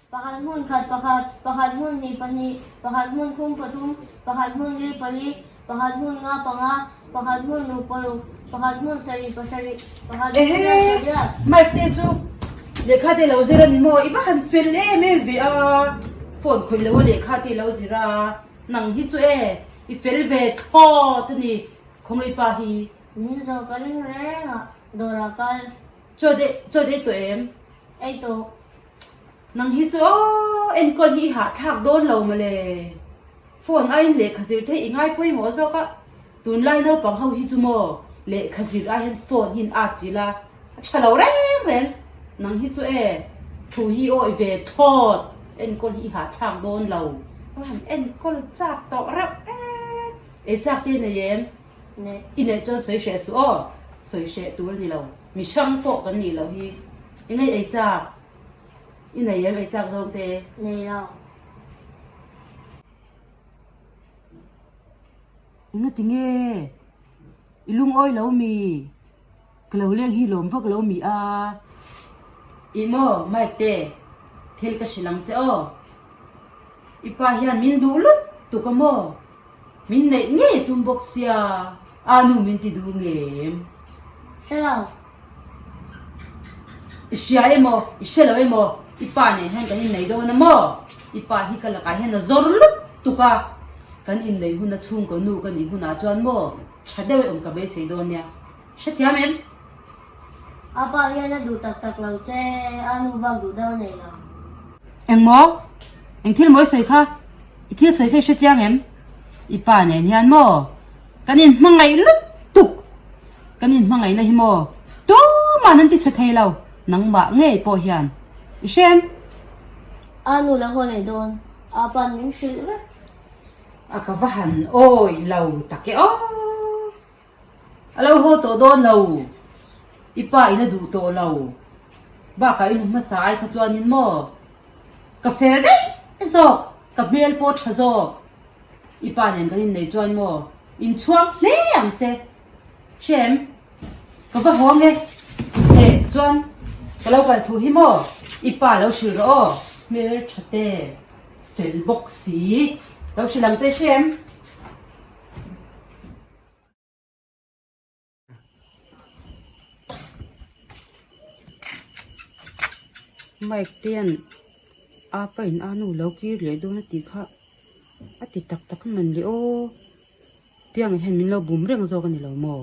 Pakhat hmun khat pakhat, pakhat hmun hnih pahnih, pakhat hmun thum pathum, pakhat hmun li pali, pakhat hmun nga panga, pakhat hmun ruk paruk, pakhat hmun sarih pasarih, pakhat hmun riat pariat. Mike te chu lehkha te lo zir a ni maw? I va han fel em em ve a, phone khawih lo a lehkha te lo zir a, nang hi chu e i fel ve thlawt a ni khawngaih pa hi. Min zawh ka ring reng a, dawrah kal. Chaw deh chaw deh tawh em? Ei tawh. Nang hi chu aw enkawl hi i hahthlak dawn lo mawle. Phone aiin lehkha zir theih i ngai pawimawh zawk a, tunlai naupang ho hi chu maw lehkha zir ai hian phone hi an at chilh a, a tha lo reng reng. Nang hi chu e thu hi i awih ve thawt, enkawl hi i hahthlak dawn lo. Ka han enkawl chak tawh reuh e. Ei chak te nei em? I neih chuan sawi hreh suh aw, sawi hreh tur a ni lo. Mi hrang pawh kan nih loh hi. I ngei ei chak? I nei em ei chak zawng te? Nei lo. Engati nge? I lungawi lo mi? Ka lo leng hi lawm vak lo mi a? Ih maw Mike te, thil ka hrilh ang che aw. I pa hian min duh lut tuk a maw? Min neih ngei tum bawk sia, a nu min ti duh ngem. Hre lo. I hria emaw, i hre lo emaw, i pa nen hian kan innei dawn a maw? I pa hi ka lakah hian a zawr lut tuk a, kan innei huna chhungkaw nu ka nih hunah chuan maw tha deuh e awm ka beisei dawn nia. Hrethiam em? A pa hian a duh tak tak lo che, a nu bak duh deuh a nei lo. Eng maw? Eng thil maw i sawi kha? I thil sawi kha i hrechiang em? I pa nen hian maw kan inhmangaih lutuk? Kan inhmangaihna hi maw tuman an ti chhe thei lo, nangmah ngei pawh hian i hre em? A nu lo haw leh dawn, a pa'n min hrilh vek. A ka va han awih lo tak e aw! A lo haw tawh dawn lo, i pa in a duh tawh lo. Bakah i nu hmasa ai kha chuanin maw ka fel daih zawk, ka hmel pawh tha zawk. I pa nen kan innei chuan maw inchhuak hle ang che. Hrem, ka va haw nge. Eh, chuan ka lo kal thu hi maw i pa lo hrilh rawh aw, hmel tha te, fel bawk si. Lo hrilh ang che Hrem. Mike te hian apa in a nu lo kir leh dawn a tih kha a ti tak tak a man le aw piang hian min lo bum reng zawk a ni lo maw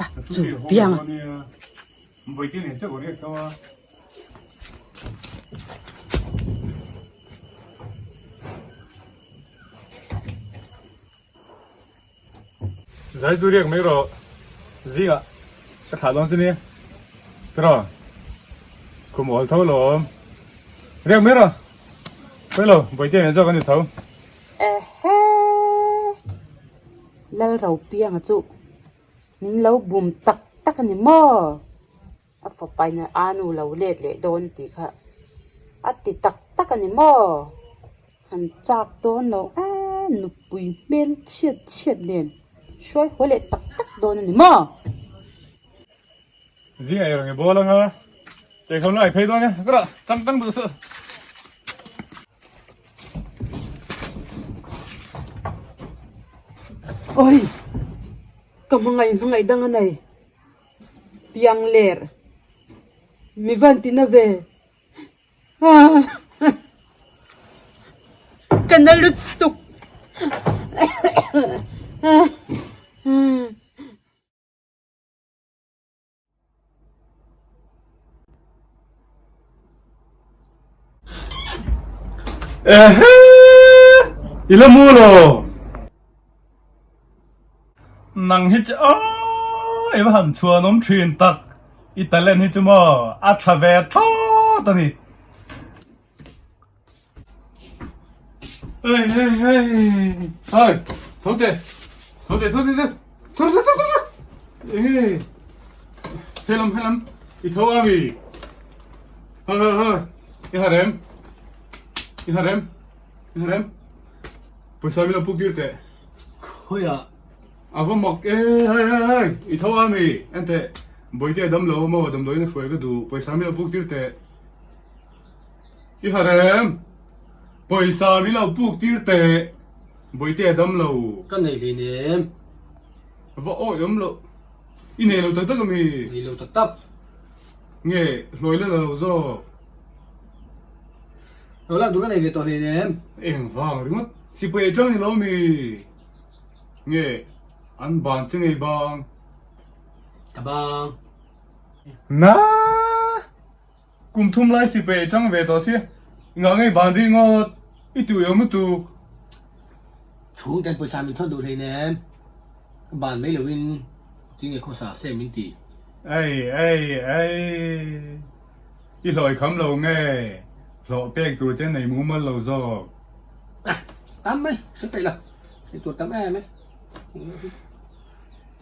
a chu piang a. Zai chu riak mai rawh zingah ka thlah dawn chu nia tiraw khum awl tho lawm riak mai rawh pawi lo bawihte nen zawk an ni tho. Ehe Lalropianga chu min lo bum tak tak a ni maw? A fapaina a nu lo let leh dawn tih kha a ti tak tak a ni maw? Han chak dawn lo a, nupui hmel chhiat chhiat nen hruai haw leh tak tak dawn a ni maw? Zing ei rang i bawl ang a, cheikhawm lai phei dawn e, ka rawh tang tang duh suh. Awi! Ka hmangaih hmangaih dang a nei. Piang ler mi van ti na ve ka na lutuk. Ehe! I la mu lo. Nang hi chu aw i va han chhuan awm thin tak. I talent hi chu maw a tha ve thlawt a ni. Hei hei hei hei tho teh tho teh tho teh tho tho tho tho enge helam helam i tho a mi hei hei hei i harem i harem i harem pawisa min lo puk tir teh khawiah a va mak e hei hei hei i tho a mi en teh bawihte a dam lo a maw damdawiin a hruai ka duh pawisa min lo puk tir teh. I harh em? Pawisa min lo puk tir teh. Bawihte a dam lo. Ka nei hleinem. Va awi awm loh. I nei lo tak tak ami? Nei lo tak tak. Nge hlawi la la lo zawk? Lo lak duh ka nei ve tawh hleinem. Eng vang ringawt. Sipai atang ni lo mi? Nge an ban che ngei bang? Ka bang. Na! Kum thum lai sipai atang ve tawh sia. Engah ngei ban ringawt? I tui awm lutuk. Chhung ten pawisa min thawn duh hleinem. Ka ban mai loin tinge khawsa se min ti. Ei ei ei. I hlawi kham lo nge? Hlawh pek tur che nei mumal lo zawk. Ah, tam mai, sawi peih lo. Sawi tur tam em e.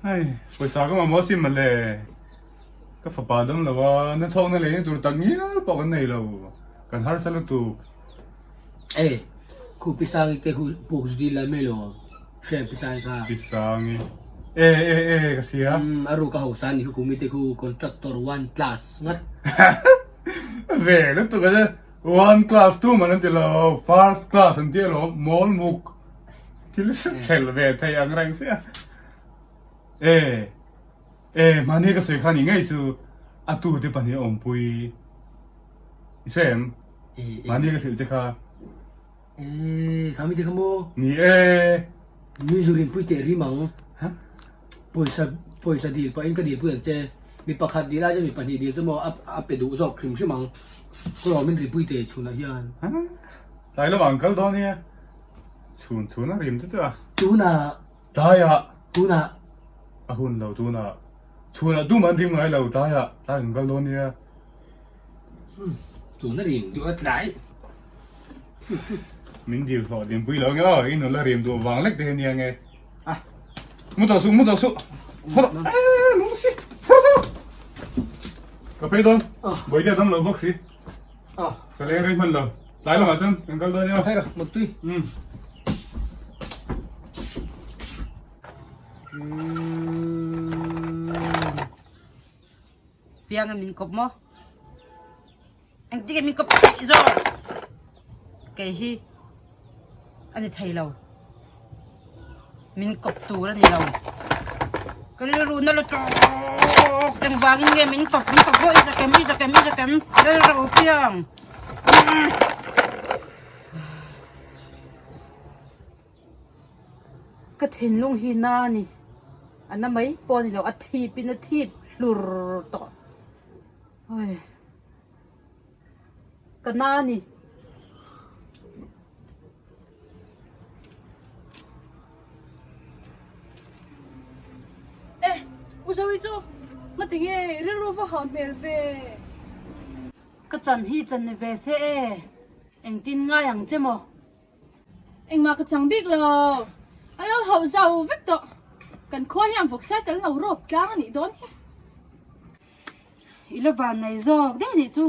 Hei, pawisa ka mamawh asin mawle. Ka fapa dam lo a, na chhawkna lehna tur tak ngial pawh kan nei lo. Kan harsa lutuk. Ei, khu Pisangi te khu puk zu dil lai mai lo. Hre Pisangi kha. Pisangi. E e e ka hria. Umm a ruk a hausa ni khu kumi te khu contractor one class ngat. Ve lutuk a che. One class tu man an ti lo. First class an ti alawm. Mawl muk. Thil hre ve thei ang reng sia. E e mahni ka sawi kha ni ngei chu a tu te pahnih a awmpui. I hre em? Mahni ka hrilh che kha. E, kha mi te kha maw? Ni e. Mi zu rinpui teh rim ang. Ha? Pawisa pawisa dil pawhin ka dilpui ang che. Mi pakhat dil ai chuan mi pahnih dil chu maw a a pe duh zawk hrim hrim ang. Ka rawh min rinpui teh chhunah hian. Ha? Tlai lamah an kal dawn nia. Chhun chhun a rim te chu a. Tunah. Tlaiah. Tunah. A hun lo tunah. Chhunah dum an rim ngai lo tlaiah tlai an kal dawn nia. Tuna rim duh a tlai. Min dil hlawh dinpui lo nge aw, i nula rim duh vang lek te hi nia nge. Ah, mu tawh suh, mu tawh suh. Hawrh, eh, lung si. Hawrh suh. Ka phei dawn. Bawihte a dam lo bawk si. Ka leng rei hman lo. Tlai lamah chuan kan kal dawn nia. Phei rawh, muttui. Um. Pianga min kawp maw? Engtin nge min kawp theih zawk? Kei hi a ni thei lo. Min kawp tur a ni lo. Ka rilru na lutuk engvangin nge min kawp min kawp pawh i zakem i zakem i zakem rilru piang. Ka thinlung hi na a ni. A na mai pawh a ni lo, a thip in a thip hlur tawh. Oi. Ka na a ni. E, U Zoe chu ngati nge rilru va hah hmel ve? Ka chan hi chan ni ve se e, engtin ngai ang che maw? Engmah ka chang bik lo. A lo hauh zau vek tawh. Kan khua hian vawksa kan lo rawp tlang a nih dawn hi. I la van nei zawk daih nih chu.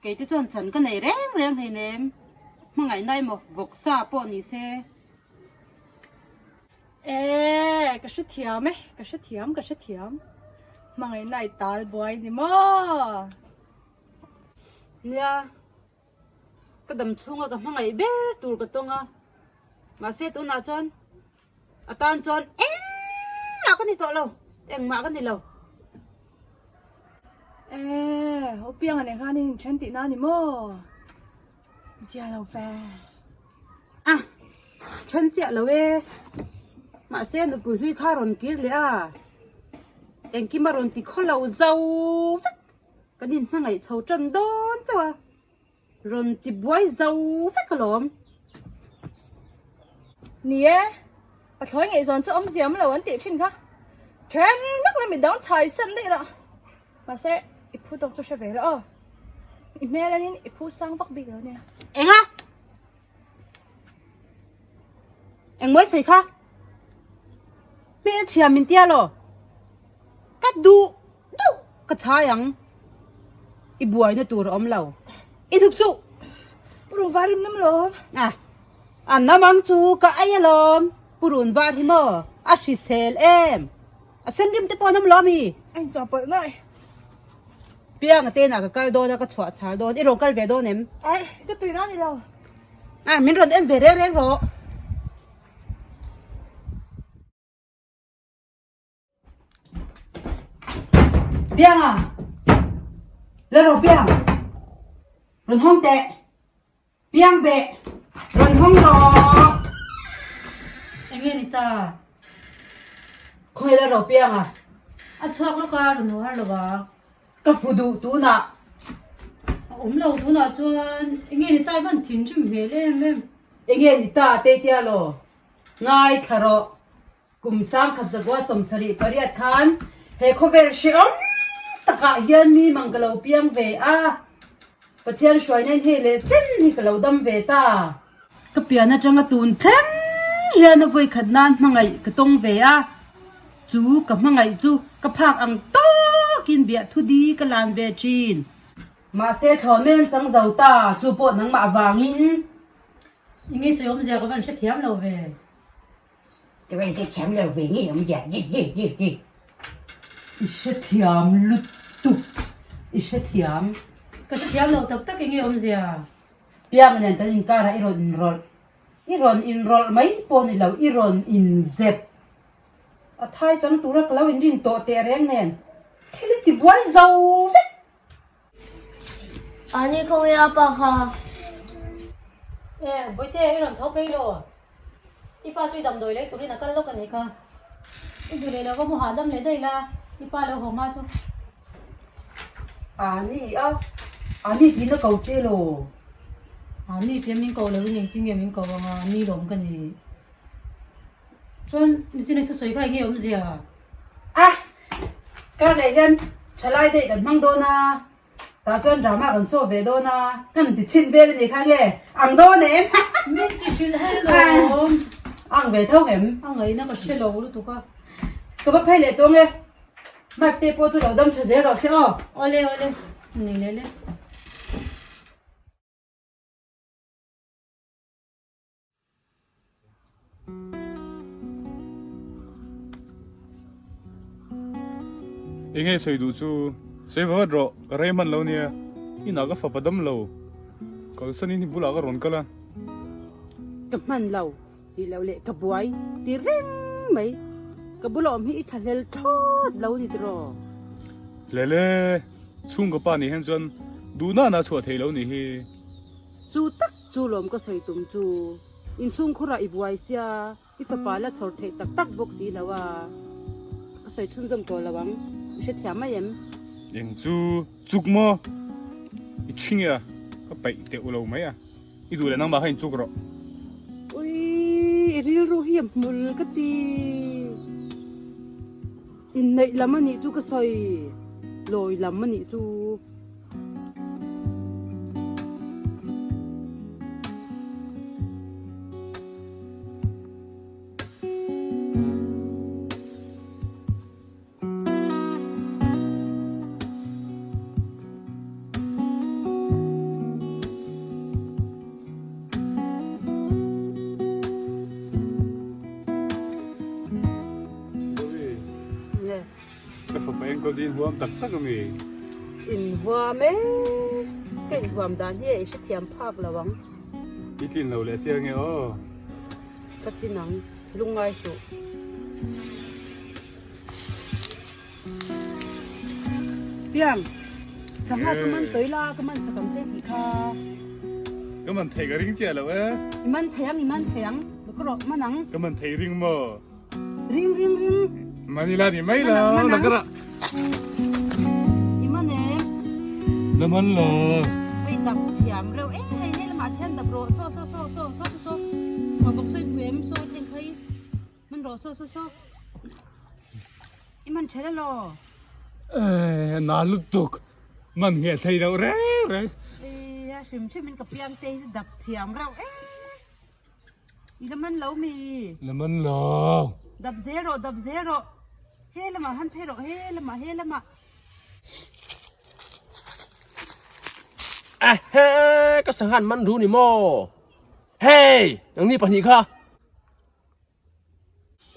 Kei te chuan chan ka nei reng reng hleinem. Hmangaihna emaw vawksa pawh ni se. E, ka hrethiam e, ka hrethiam, ka hrethiam. Hmangaihna i tal buai ni maw? Nia. Ka dam chhunga ka hmangaih ber tur ka tawng a, mahse tunah chuan a tan chuan engmah ka ni tawh lo, engmah ka ni lo. Eee, u Pianga nen khan in inthen tihna a ni maw? Zia lo ve. A, then chiah lo e. Mahse nupui hlui kha a rawn kir leh a, engkim a rawn ti khaw lo zo vek. Kan inhmangaih chho tan dawn chauh a, rawn ti buai zo vek alawm. Ni e, pathlawi ngaihzawn chu awmzia awm lo an tih thin kha. Then vak la midang chhai san daih rah. Mahse, i phu tawk chu hre ve la aw. I hmel anin i phu sang vak bik lo nia. Enga? Engmawi sawi kha? Hmelchhia min tia law? Ka duh duh ka chhai ang. I buaina tur a awm lo. I hnup suh. Purun var rim nam lawm. A, a nam ang chu ka ei alawm. Purun var hi maw a hrisel em. A sen rim te pawh a nam lawm hi. A inchawhpawlh ngawih. Pianga te inah ka kal dawn a, ka chhuah chhar dawn. I rawn kal ve dawn em? Ai, ka tui na ni lo. A, min rawn en ve reng reng rawh. Pianga! La rawh Piang! Rawn hawng teh! Piang beh! Rawn hawng rawh! Enge ni ta? Khawi la rawh Pianga! A chhuak lawk a, rawn haw har lo a. Ka hmu duh tunah. A awm lo tunah chuan enge ni ta i hman thinrim hmel em em. Enge ni ta Teitia law? Ngaithla rawh. Kum sangkhat zakua 78 khan he khawvel hrehawm takah hian mi mang ka lo piang ve a, Pathian hruainain hei leh chen hi ka lo dam ve ta. Ka pian atanga tun thleng hian a vawikhat nan hmangaih ka tawng ve a, chu ka hmangaih chu ka phak ang tawkin biahthu di ka lan ve thin. Mahse thlawmen chang zo ta, chu pawh nangmah avangin. Enge sawi awmzia ka van hrethiam lo ve. Ka van hrethiam lo ve nge awmzia hi hi hi hi. I hrethiam lutuk i hrethiam. Ka hrethiam lo tak tak enge awmzia. Piang nen kan inkarah i rawn inrawlh. I rawn inrawlh mai pawh ni lo i rawn inzep. A thai chang tura ka lo inrin tawh teh reng nen thil i tibuai zo vek. Ani khawnge a pa kha? E, Bawihte, i rawn tho phei lo. I pa chu i damdawi lei turin a kal lawk a nih kha. I duh leh lo va hmu hahdam leh daih la, i pa lo haw hma chu. Ani a, ani tiin a ko che lo. Ani tia min ko lovin engtin nge min ko ang a, ani lawm ka ni. Chuan nichin i thusawi kha enge awmzia? A, kar leh hian thalai daih kan hmang dawn a, tah chuan drama kan show ve dawn a, kan ti chhin vel a nih kha nge ang dawn em? Min ti hrilh hei lawm. Ang ve tho ngem? A ngaihna ka hre lo lutuk a. Ka va phei leh tawng e, Mike te pawh chu lo dam tha zel rawh se aw. Awle awle, ni leh le. Enge sawi duh chu sawi va vat rawh, ka rei hman lo nia, inah ka fapa dam lo, kalsanin hi bulah ka rawn kal a. Ka hman lo tih loh leh ka buai ti reng mai, ka bula awm hi i thlahlel thlawt lo ni tiraw? Lele, chhung ka pa nih hian chuan duh nana chhuah theih lo nih hi. Chu tak Chu lawm ka sawi tum chu inchhungkhurah i buai sia, i fapa la chhawr theih tak tak bawk si lo a, ka sawi chhunzawm tawh lo ang, i hrethiam mai em? Eng chu chuk maw? I ṭhing e a, ka paih teuh lo mai a, i duh leh nangmah kha inchuk rawh. Ui, i rilru hi a hmul ka ti. Inneih lam a nih chu ka sawi, lawi lam a nih chu. Ka fapa enkawl chu inhuam tak tak a mi? Inhuam e, ka inhuam dan hi i hrethiam phak lo ang. I tlin lo leh sia nge aw? Ka ti nang, lungngai suh. Piang, sangha ka man tawi la, ka man sak ang che tih kha. Ka man thei ka ring chiah lo e. I man thei ang, i man thei ang, ka rawh man ang. Ka man thei ring maw? Ring ring ring. Manila ni mai lo, la ka ra. I man em? La man lo. Hei dap thiam reuh e, hei hei lamah te hian dap rawh, saw saw saw saw saw saw saw. Khaw bawk sawi hmu em, saw thleng khai. Man rawh saw saw saw. I man tha la law. Eh, na lutuk. Man ngheh thei loh reng reng. Ei, a hrim hrim in ka piang te hi dap thiam reuh e. I la man lo mi? La man lo. Dap zel rawh, dap zel rawh. He lamah han phei rawh, he lamah, he lamah. Ehe, ka sanghan man ru ni maw? Hey, nangni pahnih kha.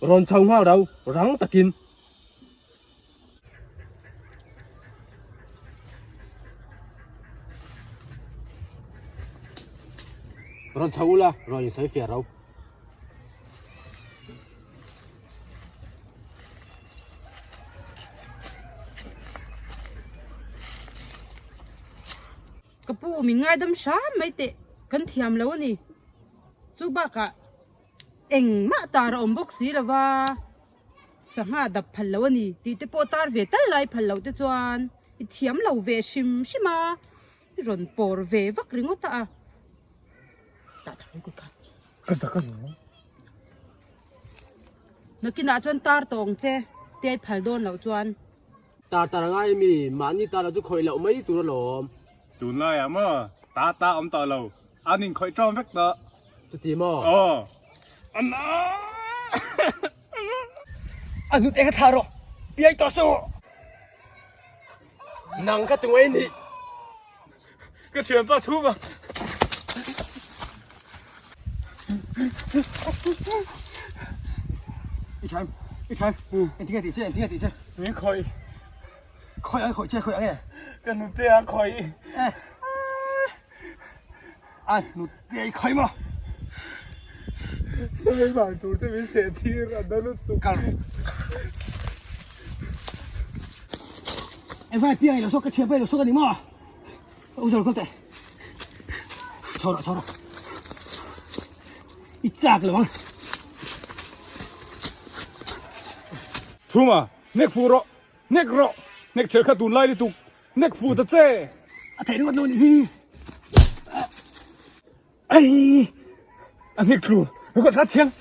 Rawn chho nghal rau rang takin. Rawn chho ula, rawn insawi fiah ro. Ka pu min ngaidam hram mai teh kan thiam lo a ni. Chu bakah engmah tar a awm bawk si lo va, sangha dap phal lo a ni tih te pawh tar ve tal lai phal loh te chuan i thiam lo ve hrim hrim a, i rawn pawr ve vak ringawt a. Tah tah kut kha. Ka zak a ni. Nakinah chuan tar tawng che tia i phal dawn loh chuan. Tar tar a ngai mi, mahni tar chu khawih loh mai tur alawm. Tunlaiah maw ta ta awm tawh lo, an inkhawih ṭawm vek tawh. Chuti maw? Aw. A hnute kha thlah rawh, piai tawh suh. Nang ka tungai nih. Ka thianpa chhum a. I thaim, i thaim, engtin nge tih che, engtin nge tih che? Min khawih. Khawih ang, khawih che, khawih ang e. Ka nute a khawih. Eh. A nute i khawih maw? Sawi vang tur te min seh tir a na lutuk. Kal. Engvai piang i lo sawk ka thianpa i lo sawk a ni maw? U zawr kawlte. Chho rawh, chho rawh. I chak lo ang. Chhuma, nek fuh rawh, nek rawh, nek ṭhelh kha tunlai lutuk, nek fuh ta che. A theih ringawt lo nih hi. Ai, a nek tlu, ka thla chiang.